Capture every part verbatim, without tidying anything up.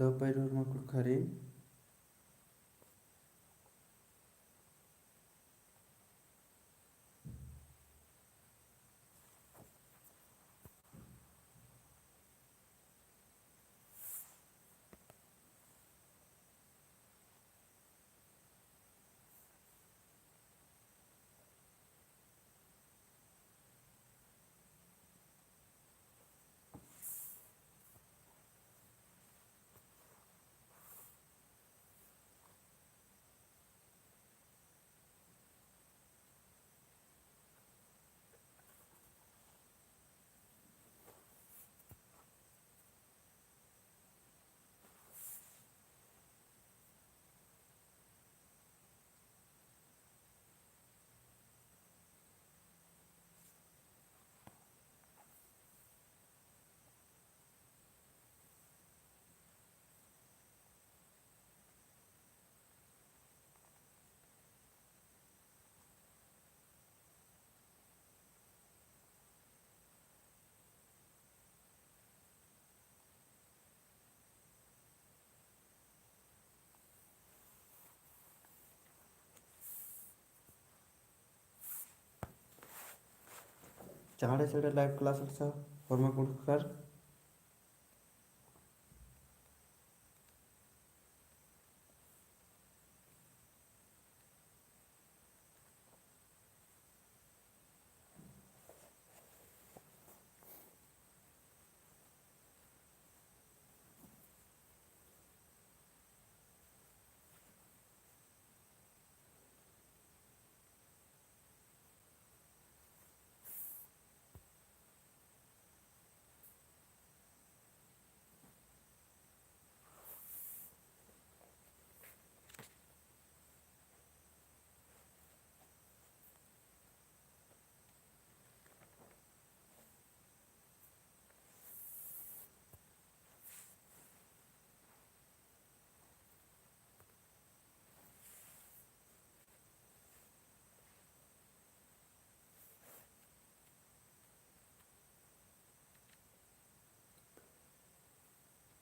दव पइर होरमा कुँड़ुख़ारिन। चाड़े चाड़े live class रअदस, होरमा कुँड़ुख़र।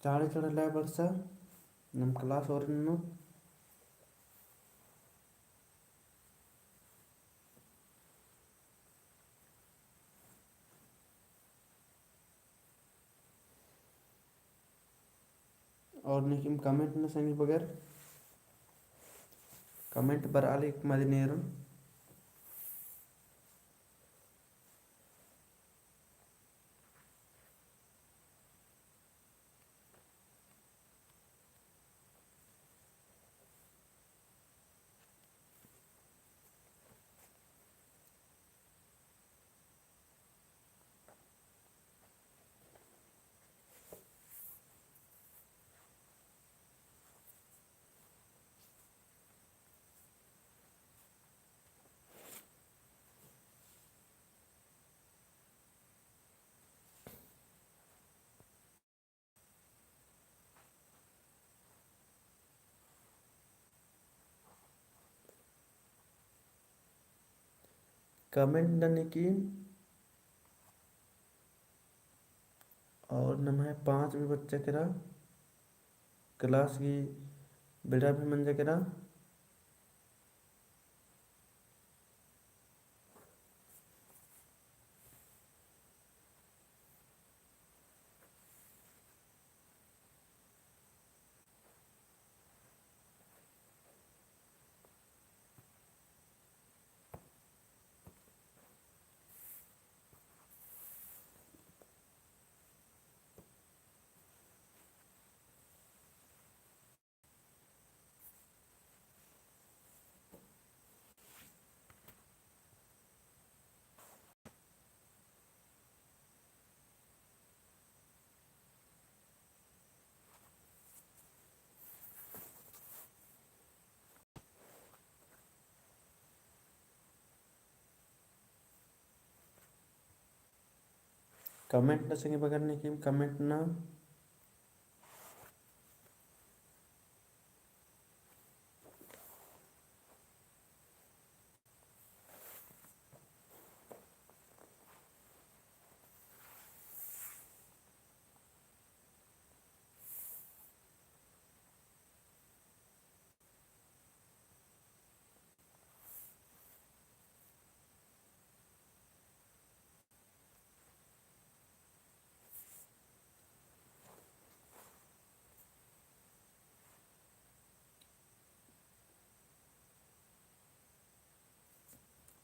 चाड़े चाड़े live बरअदस, नम class ओरिन नू। और नीकिम comment नना संगी बगर, comment बरआ लगी मदन एरन। Comment ननी की। और नम्है पाँच भी बच्चा केरा, class की बेड़ा भी मंजा केरा। Comment नना संगी बगर नीकिम comment नना।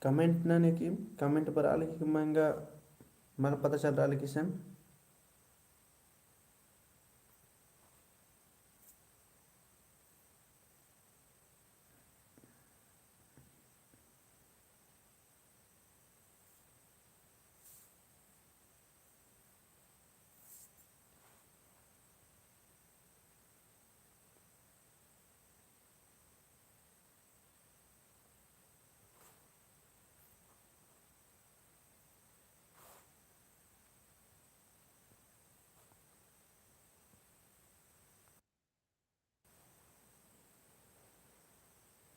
comment नने की, comment बरआ लगी की मंगा मल पता चल रआ लगी सन।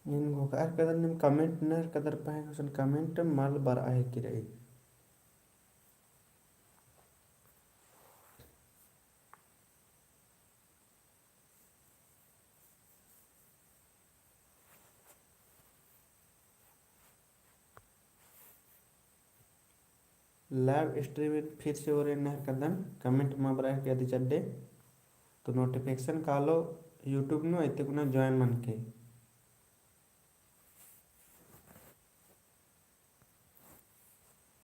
नीन घोखा एरकदर, नीम comment नना एरकदर पहें, गुसन comment मल बरआ हेके रई। Live stream फिर से ओरे नहर कदन, comment मा बरआ हेके अदी चड्डे। तो notification कालो YouTube नू अइते कुना join मनके।